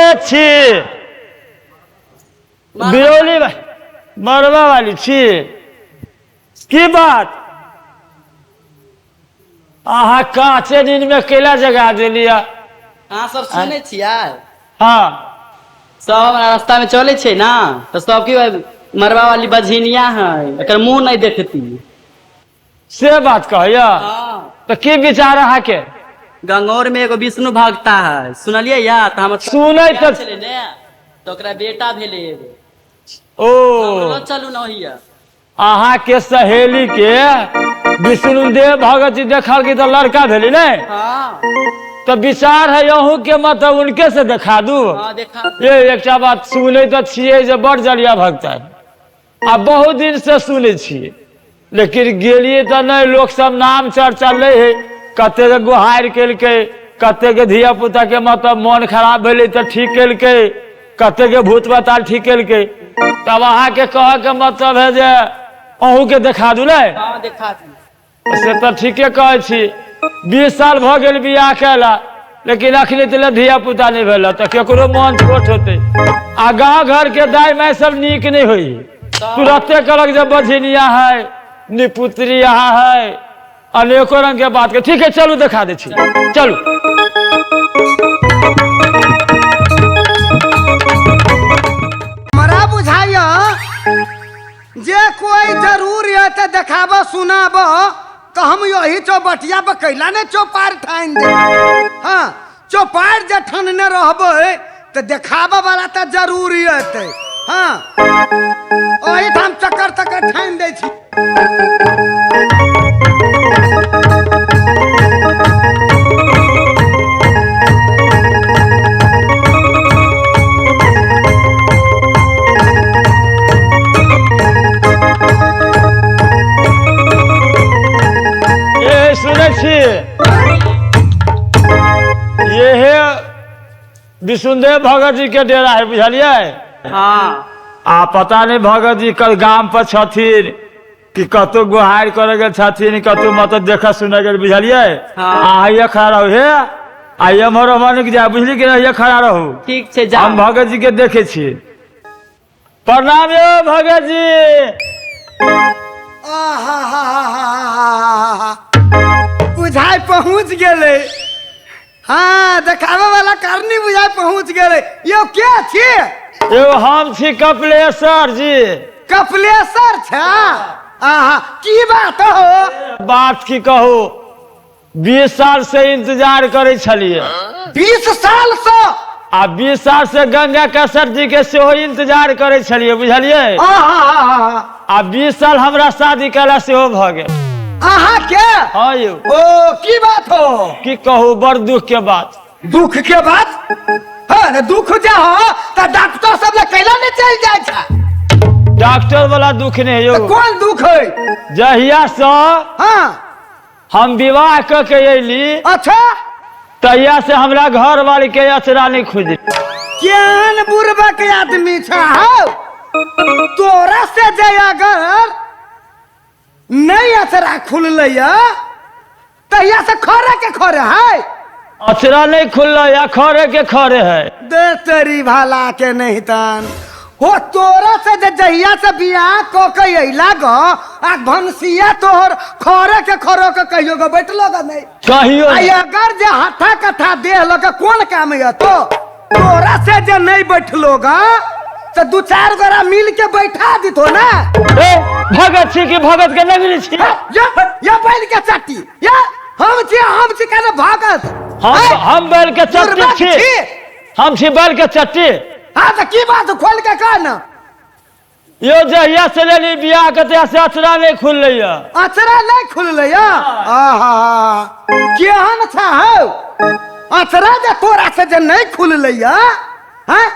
के छी? बिरौली मरबा वाली छी? की बात, अहाँ काँचे नींद में केला जगा देलियै? अहाँ सब सुनै छियै? हाँ। सब हमरा रास्ता में चलै छै ना, तऽ सब की मरबा वाली बझिनिया है, एकर मुंह नहीं देखती। से बात कहैया? हाँ। तऽ की विचार अहाँके? गंगौर में एगो विष्णु भक्ता है, सुनलियै या? तऽ हमर सुनै तऽ छलै ने, तऽ ओकरा बेटा भेलै एगो। ओ हमरो चलू ने ओहिया। अहाँके सहेली के विष्णुदेव भगत जी देखल तऽ लड़का भेलै ने? हाँ। तऽ विचार है अहूँ के मतलब उनके से देखा दू? हाँ, देखा। ये एकटा बात सुनै तऽ छियै जे बड़ जलिया भक्त है, आ बहुत दिन से सुनै छियै, लेकिन गेलियै तऽ नहि। लोक सब नाम चर्चा नहि है, कते के गुहारि केलकै, कते के धिया पुता के मतलब मन खराब भेलै तऽ ठीक केलकै, कते के भूत बताल ठीक केलकै। तब अहाँके कहऽके मतलब है जे अहूँके देखा दू ने? हाँ, देखा दू। से तऽ ठीके कहै छी, 20 साल भऽ गेल बियाह केला, लेकिन अखनी तक धिया पुता नहि भेल, तऽ केकरो मन छोट होतै। आ गाँव घर के दाय माय सब नीक नहि होइ, तुरते कहलक जे बझिनिया है, निपुत्री यहाँ है, अनेको रंग के बात के। ठीक है, चलू, देखा दै छी, चलू। हमरा बुझाइया जे कोई जरूर है तऽ देखाब सुनाब, तऽ हम यही चौबटिया पर कैला ने चौपार ठानि दे। हाँ, चौपार जे ठानने रहबै तऽ देखाबऽ वाला तऽ जरूर एतै। हाँ, ओहिठाम चक्कर तक्कर ठानि दै छी। ए, सुनै छी, ये विष्णुदेव भगत जी के डेरा है, बुझलियै? हाँ। आ पता नहीं भगत जी कल गाम पर छथिन कि कतौ गुहार करे गेल छथिन, कतौ मतलब देखे सुने गेल, बुझलियै? हाँ। आ ये खड़ा रहू हे, आ एम्हर ओम्हर नहीं जाय, बुझली कि नहीं? ये खड़ा रहू। ठीक छै, जा। हम भगत जी के देखे छी। प्रणाम यौ भगत जी। आहा, बुझाइ पहुँच गेलै। हाँ, देखावे वाला करनी बुझाइ पहुँच गेलै। यौ, के छी? यौ, हम छी कपिलेश्वर जी। कपिलेश्वर छै? आहा, की बात हो? बात की कहू, 20 साल से इंतजार करै छलियै। 20 साल से? आ 20 साल से गंगा केसर जी के सेहो इंतजार करै छलियै, बुझलियै? आहा। आ 20 साल हमरा शादी केला सेहो भऽ गेल। अहाँ के? हाँ यौ। ओ, की बात हो? की कहू, बड़ दुख के बात। दुख के बात? हाँ ने, दुख जे हो तऽ डॉक्टर सब लग कैला नहि चलि जाइ छै? डॉक्टर वाला दुख नहीं यौ। तऽ कोन दुख है? जहिया से हम विवाह कऽ के अयली, तहिया से हमरा घर वाली के अचरा नहीं खुजली। केहन बुढ़बा के आदमी छ हौ, तोरा से जे अगर नहीं अचरा खुललै तहिया से खरे के खरे है। अचरा नहीं खुललै या खरे के खरे है। दे तेरी भाला के नहीं तन हो, तोरा से जे जहिया से बियाह क के अइला ग, आ भनसिया तोहर खरे के खरो के कहियो ग बैठलो ग नहीं? कहियो आ नहीं। अगर जे हथा कथा देह लग कोन काम है तो तोरा से जे नहीं बैठलो ग, तो दू चार गोरा मिल के बैठा दितो ना। ए, भगत छी कि भगत के नहीं मिलै छी? या बैल के चट्टी, या हम छी, हम छी केना भगत? हम बैल के चट्टी बुड़बक छी। छी। हम छी बैल के चट्टी। हाँ, तो की बात, खोल के कह ना। यो जहिया से लेली बियाह के तहिया से अचरा नहीं खुललै या। अचरा नहीं खुललै या? आहा, केहन छा हौ, अचरा जे तोरा से जे नहीं खुललै या? हैं,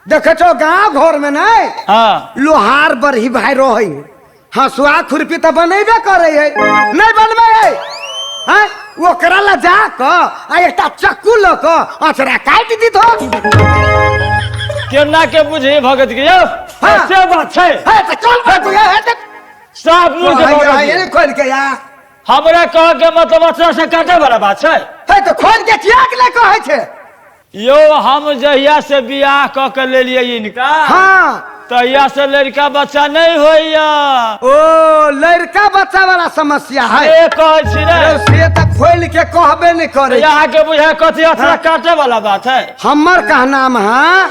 देखे छौ गांव घर में नहीं लोहार बरही भाई रहै, हंसुआ खुरपी तऽ बनेबे करै है, नहीं बनबै है? हैं, ओकरा ला जा कऽ आ एकटा चक्कू लऽ कऽ अचरा काटि दितो। केना के बुझी भगत के यौ? से बात छै? है तऽ कोन बात है? है तऽ साफ मूर्ख है, भगत है, जी। है, खोल के या। हमरा कह के मतलब अचरा से काटे वाला बात छै? है तऽ खोल के किया के नहि कहै छै? यौ हम जहिया से बियाह कऽ के लेलियै इनका, हाँ, तहिया से लड़का बच्चा नहीं होइया। ओ लड़का बच्चा वाला समस्या है। ए कहै छी ने। यौ, से तऽ खोलि के कहबे नहि करै। अहाँके बुझाय कथी अथरा काटे वाला बात है? हमर कहनाम है,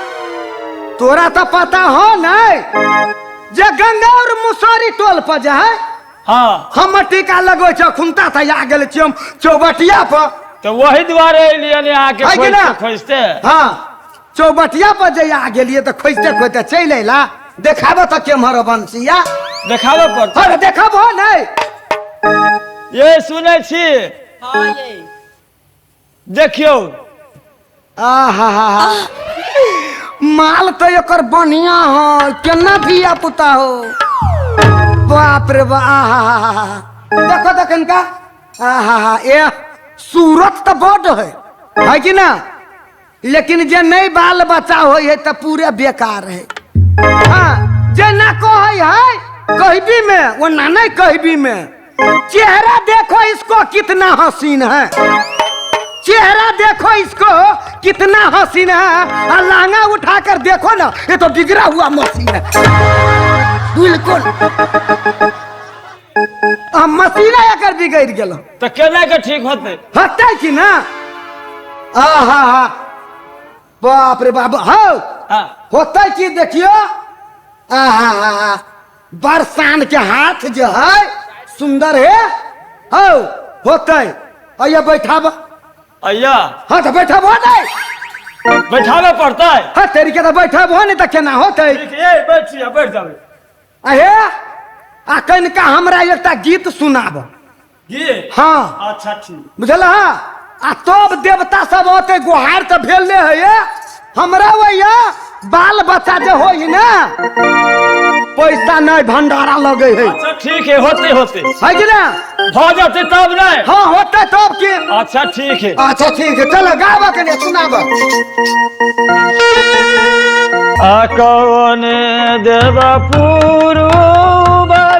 तोरा तऽ पता हो नहीं जे गंगौर मुसरी टोल पर जे है, हाँ, हमर टीका लगबै छै। खुमता तऽ आ गेल छियै हम चौबटिया पर। तऽ वही दुआरे एलियै ने अहाँके है कि ना? खोजते खोजते। हाँ, चौबटिया पर जे आ गेलियै तऽ खोजते खोजते चलि अयला। देखाबऽ तऽ केम्हर बंसिया। देखाबऽ पड़तै। अरे देखाबो नहीं। ये सुनै छी? हाँ ये। देखियौ। आहा, माल तो एकर बढ़िया हो, केना धिया पुता हो, बाप रे बा। आहा, देखो तो कनका। आहा, ए सूरत तो बड है कि ना? लेकिन जे नहीं बाल बच्चा हो है तो पूरे बेकार है। हाँ, जे ना कहे है कहबी में वो ना नहीं कहबी में। चेहरा देखो इसको कितना हसीन है, चेहरा देखो इसको कितना हसीन है, और लहंगा उठा कर देखो ना, ये तो बिगड़ा हुआ मशीन है बिल्कुल। आ मशीन एकर बिगड़ गेल। तऽ केना के ठीक होतै? हतै कि ना? आहा हा, बाप रे बाप। हौ। हाँ। होतै की, देखियो। आहा हा, बरसान के हाथ जो है सुंदर है। हौ, होतै। अइया बैठाब। अय्या। हाँ तऽ बैठाबो नहीं। बैठाबऽ पड़तै। हाँ, तेरी के तऽ बैठाबो नहीं तऽ केना होतै? ठीक, ए बैठ बैठ जाबै। अहे, आ कनिका हमरा एकटा गीत सुनाब। की? हाँ। अच्छा ठीक। बुझल? आ तब देवता सब औते। गोहार तऽ भेल ने है हमरा। वही बाल बच्चा जे होई ना, पैसा नहीं भंडारा लगे है। अच्छा ठीक है, होते होते। है कि ना? भऽ जेतै तब नहि? हाँ, होते तब की। अच्छा ठीक है। अच्छा ठीक है, चलो गाबऽ कनि, सुनाबऽ। आ कौन देव पुरु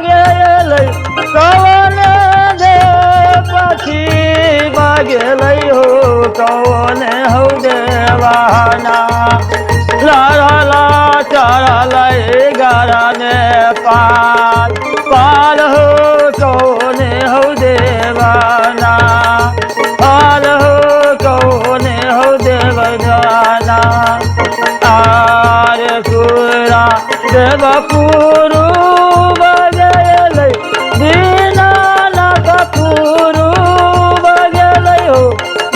गेलै, कौन देव पछिम गेलै हो, कौन हौ देवाना ला ला ला चढ़लै गरने पाल पाल हो, कौन हौ देवाना पाल हो, कौन हौ देवदाना। आर पूरा देव पुरु गेलै, दीनानाथ पुरु गेलै हो,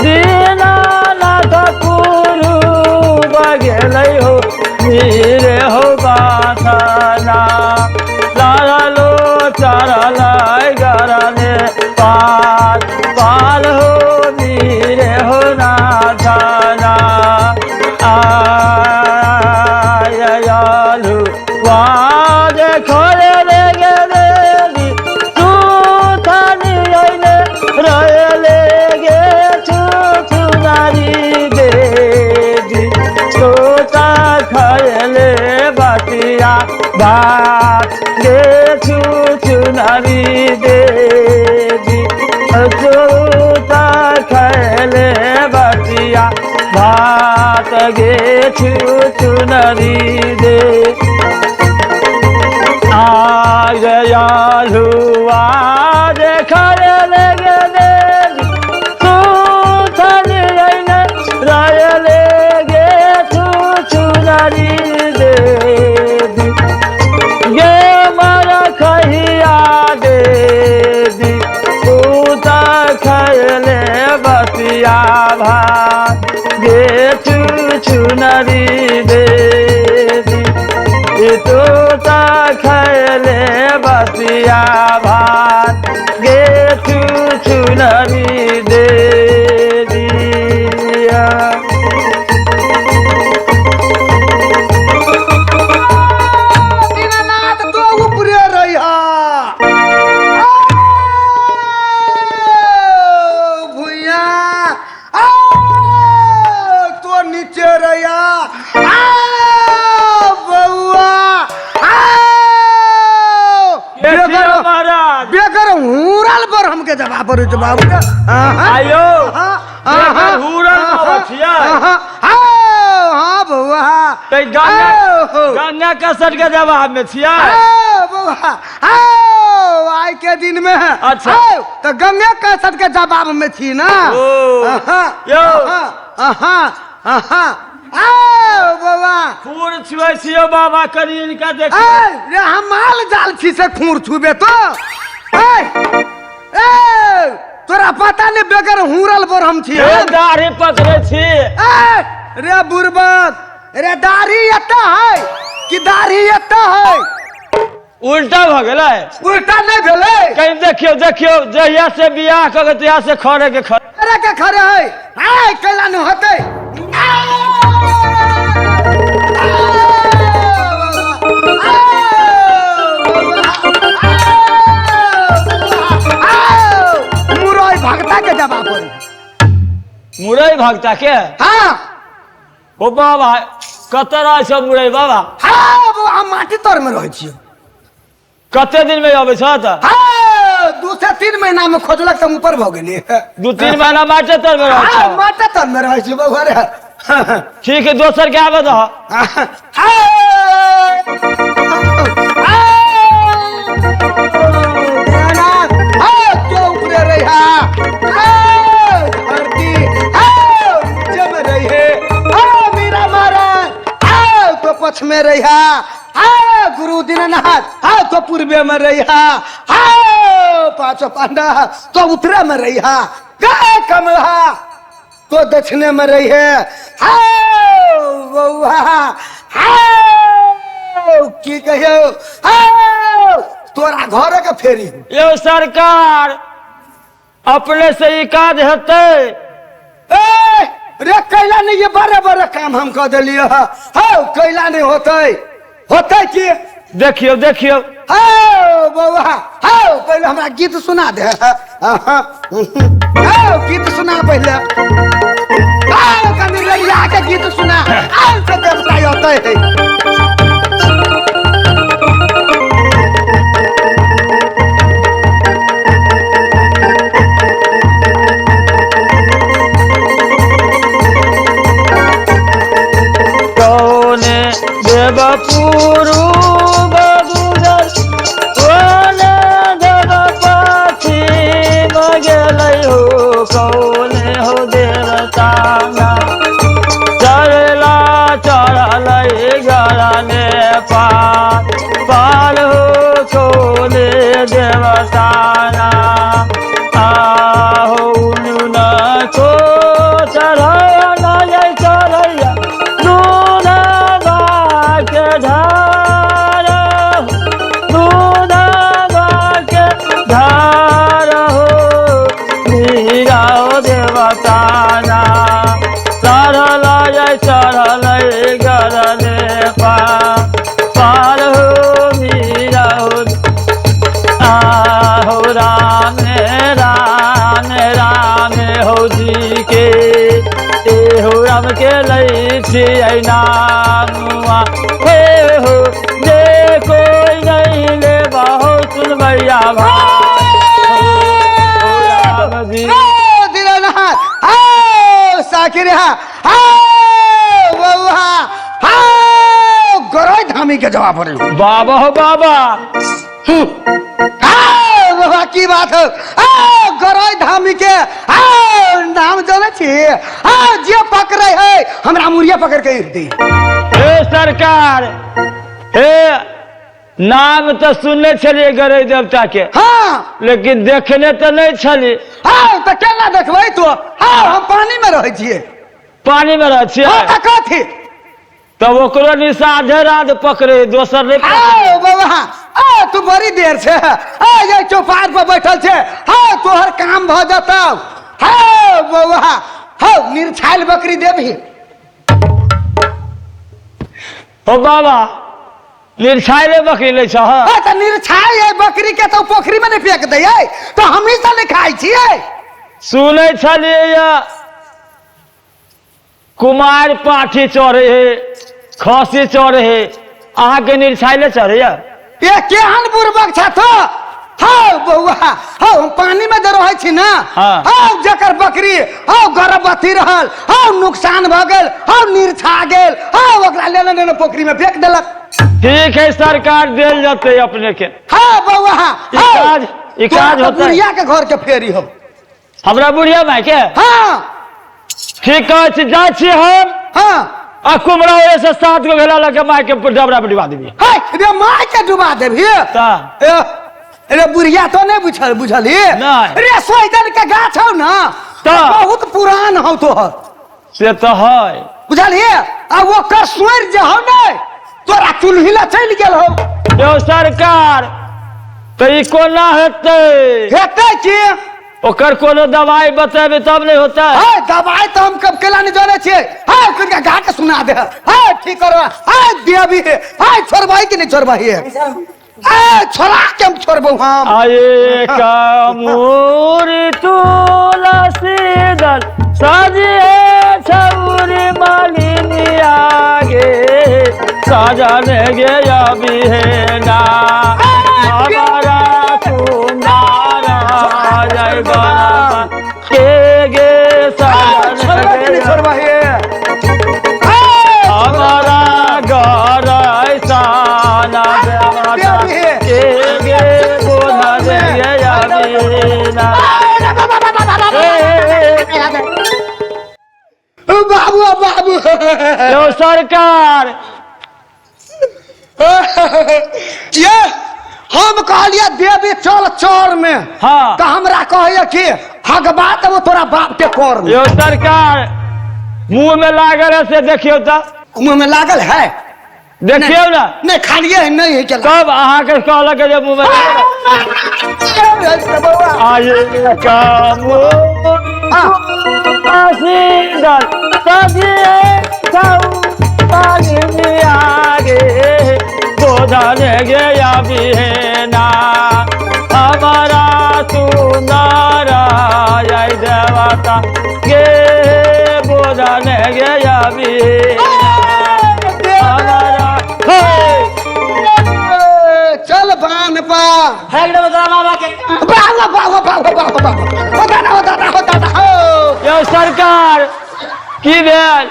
दीनानाथ पुरु गेलै हो, नीरे हो बाथना लालो चढ़लै गरने पाल पाल हो, नीरे हो नाथना। आयलु वाज खरे रे गेली सुथानी आइले रयले गे छु छुनारी देवी, तोता खयले बतिया भात गे छु चुनारी देवी, तोता खयले बतिया भात गे छु चुनरी दे। आगयालुआ देखले गे सुथन रायले गे छु चुनरी देवी गे मर खहिया देवी, पूता खयले बसिया भात गे छु चुनरी देवी, तोता खयले बसिया भात गे छु चुनरी देवी। दीनानाथ तो ऊपरे रही। भुइया तो नीचे रहिया। बउआ बेगर महाराज बेगर हुरल पर हमके जवाब पर जवाब रे। आहा, आयो आहा, आहा, हुरल बाबा छियै। आहा, हाँ, हाँ बौआ। ते गंगा आओ। गंगा कसर के जवाब में छियै। आओ बौआ, आओ, आइ के दिन में। अच्छा। आओ, तऽ गंगे कसर के जवाब में छी ना। ओ। आहा, यौ। आहा, आहा, आहा, आओ बौआ। खूर छुए छियो बाबा, कनि इनका देख। ए रे, हम माल जाल छी से खूर छुबे तो? ए ए, तोरा पता नहीं बेगर हुरल पर हम छी। हे दाढ़ी पकड़े छी। ए रे बुरबक रे, दाढ़ी एता है कि दाढ़ी एता है? उल्टा भऽ गेलै। उल्टा नहीं भेलै। कहीं देखियौ देखियौ, जहिया से बियाह कऽ के तहिया से खड़े के खड़े। अरे के खड़े है? आय कैला नहीं होतै। मुरई भगता के जवाब पर। मुरई भगता के? हाँ। ओ बाबा, कतऽ रहै छौ मुरई बाबा? हाँ बौआ, हम माटी तर में रहै छियै। कते दिन में अबै छौ तऽ? हाँ, 2 से 3 महीना में खोजलक तऽ ऊपर भऽ गेलियै। 2-3 महीना माटे तर में रहै हाँ, छौ? माटे तर में रहै छियै बौआ रे। ठीक है, दोसर के आबऽ दह। पक्ष में रहा गुरु दीननाथ, हाँ तो पूर्वे में रहा, हाँ पांचों पांडा तो उत्तरे में रहा, गा कमला तो दक्षिणे में रही है। हाँ बउआ, हाँ की कहियो, हाँ तोरा घर के फेरी। यो सरकार, अपने से ई काज हेतै? ए रे, कैला नहीं, ये बड़े बड़े काम हम कह दिलियो। हाँ कैला नहीं होतै, होतै की? देखियौ देखियौ। हाँ बउआ, हाँ पहले हमरा गीत सुना दे। हाँ गीत सुना पहले। हाँ कनी रैया के गीत सुना, हाँ से देवता होतै है। कौने देव पुरु गुजर, कोने देव पश्चिम गेलै हो, कौने हो देवता चढ़ला चढ़लै गरने पार पार हो, कौने देवता आहो न को चढ़ल चढ़ैया दूधवा के धार, दूधवा के धार हो, मीरा देवताना चढ़ल चढ़ल गरने पार पार हो, मीरा हो आहो राम राम राम हो जी के, ए हो राम के लै छियै नामुआ, हे हो जे कोई नहीं लेबा हो सुनबैया भाई राम जी। दीनानाथ, हाँ साकिर, हाँ बउआ, हाँ गरई धामी के जवाब रहे। बाबा हो बाबा। हाँ बउआ, की बात हो? हाँ गरई धामी के हाँ नाम जाने छी? हाँ जे पकड़े है हमरा मुरिया पकड़ के दी। हे सरकार, हे नाम तो सुनने छलियै गरई देवता के। हाँ। लेकिन देखने तो नहीं छली। हाँ तो केना देखबै तो? हाँ हम पानी में रहै छियै। पानी में रहै छियै? हाँ तऽ कथी? तब ओकरो निषादे राज पकड़े, दोसर नहीं पकड़े। आओ बाबा, आ तू बड़ी देर से आ ये चौपार पर बैठल छे। हाँ तोहर काम भ जतौ। हाँ बउआ, हाँ निरछाइल बकरी देबही। हो बाबा, निरछाइले बकरी लै छह? हाँ तऽ निरछाइ है बकरी के तो पोखरी में नहीं फेंक दै है, तो हमही सब नहीं खाइ छियै। सुनै छलियै या कुमार पाठी चढ़े है, खसी चढ़े है, अहाँके निरछाइले चढ़ैया? ये केहन बुड़बक छ तो? हौ बौआ हौ, हम पानी में जे रहै छी ना, हाँ। हौ जकर बकरी हौ गर्भवती रहल, हौ नुकसान भऽ गेल, हौ निरछा गेल, हौ ओकरा लेने लेने पोखरी में फेंक देलक। ठीक है सरकार, देल जतै अपने के। हाँ बौआ, ई हौ, काज ई तोरा काज तऽ होतै। बुढ़िया के घर के फेरी हौ। हमरा बुढ़िया माय के? हाँ। ठीक कहै छी, जाइ छी हम। हाँ। आ कुमरा से 7 गो भेला लऽ के माय के डबरा पर डुबा देबी। है रे, माय के डुबा देबी? तऽ ए, रे बुढ़िया तो नहीं बुझल बुझली? नहीं। रे सोइजन के गाछ हौ ना, तऽ? बहुत पुरान हौ तोहर। से तऽ है। बुझलिए? आ ओकर सोर जे हौ ने तोरा चूल्ही ला चलि गेल हौ। यौ सरकार, तऽ ई कोना हेतै? हेतै की? ओकर कोनो दवाई बतेबै तब नहि होतै। है दवाई तऽ हम कब केला नहीं जानै छियै। है कनिका गा के सुना दे। है ठीक करवा। है देबी है छोड़बही कि नहीं छोड़बही? ए छोड़ा के हम छोड़बौ हम। आये कामूर तुलसी दल सजिए छौरी मालिनी आगे सजन गे अबिहेना हमारा सुनारा जय बना के गे सजन छोड़बही कि नहीं गे छोड़बही? हमारा घर साना के गे बोधन गे अबिहेना। बाबू बाबू। यौ सरकार, ये हम कहलिए देवी चल चौर में, हाँ। तऽ हमरा कहैया कि हगबा देबो तोरा बाप के कर में। यौ सरकार, मुंह में लागल है से देखियौ तऽ। मुंह में लागल है? देखियौ ना। नहीं, खालिए है, नहीं है केला। तब अहाँके कहलक जे मुंह में लागल है। आये कामूर तुलसी दल सजिए छौ आगे बोधन गे अबिहेना हमारा सुंदर जय देवता गे बोधन गे अबिहेना हमारा हे। चल बान पा फेंक देबो तोरा मामा के। बाबा बाबा बाबा बाबा बाबा हो दादा हो दादा हो दादा हो। यौ सरकार, की भेल?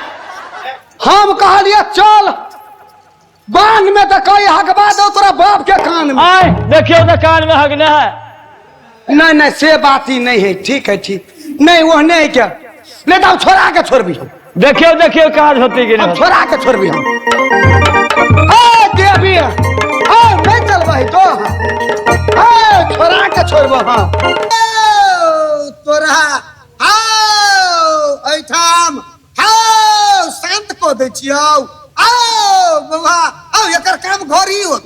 हम कहलिए चल बांध में तऽ कही हकबा दो तोरा बाप के कान में। आय देखियौ तऽ कान में हगने है। नहीं नहीं, से बात ही नहीं है। ठीक है ठीक, नहीं वो नहीं है क्या, नहीं तो हम छोड़ा के छोड़बी हम। देखियौ देखियौ काज होती कि हम नहीं। छोड़ा के छोड़बी हम। ए देवी, ए नहीं चलबही तो, ए छोड़ा के छोड़बो हम। ए, तोरा आओ एठाम आओ शांत कऽ दै छियौ। आओ बौआ आओ, एकर काम घरी होत।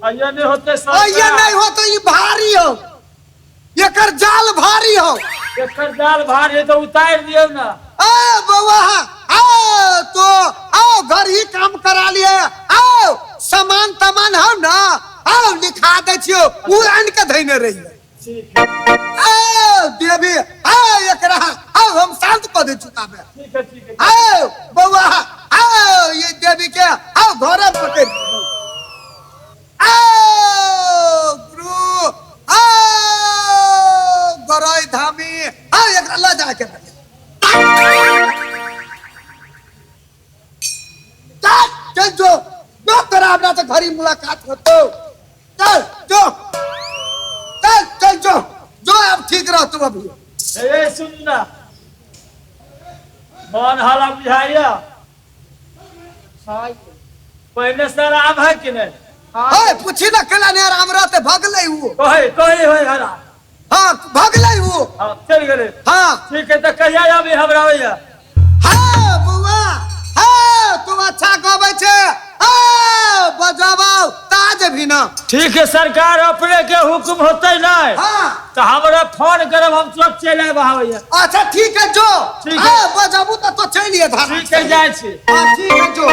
आइए नहीं होते आइए नहीं होते, ई भारी हो, एकर जाल भारी हो। एकर जाल भारी है तो उतार दियौ ना। ए बौआ आओ तो आओ घर ही काम करा लिए, आओ सामान तमान हो ना, आओ लिखा दै छियौ, उ आनि के धैने रहिए। आओ देवी आओ एकरा आओ हम शांत कऽ दै छी ताबे। ठीक है ठीक है। आओ बौआ आओ ये देवी के आओ घरे पकड़। आओ गुरु आओ गरई धामी आओ एकरा लऽ जा के चल चल जो जो तोरा हमरा से घरी मुलाकात होतो। चल जो चल चल जो जो अब ठीक रह तू अभी। ए सुन ना, मन हाला बुझाइया? पहले से आराम है कि नहीं? है पूछी ना केला नहीं आराम रहते, भगलै उ। कहे कहे होय हरा। हाँ भगलै उ। हाँ चल गेलै। हाँ ठीक है, तो कहिया आबी हमरा भैया? हाँ बौआ हाँ तू अच्छा गबै छे, हाँ बजाबौ ताज भी ना। ठीक है सरकार, अपने के हुक्म होते नहीं हाँ तो हमरा फोन करब, हम तुरंत चलि आयब अहाँ भैया। अच्छा ठीक है जो, ठीक है। हाँ बजाबू तो चलिए धारा। ठीक है जाइ छी। हाँ ठीक है जो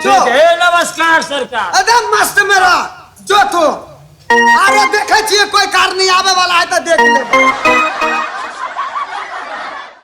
जो। ठीक है, नमस्कार सरकार। एकदम मस्त मेरा जो तू। अरे देखे छियै कोई कार नहीं आवे वाला है तो देख ले।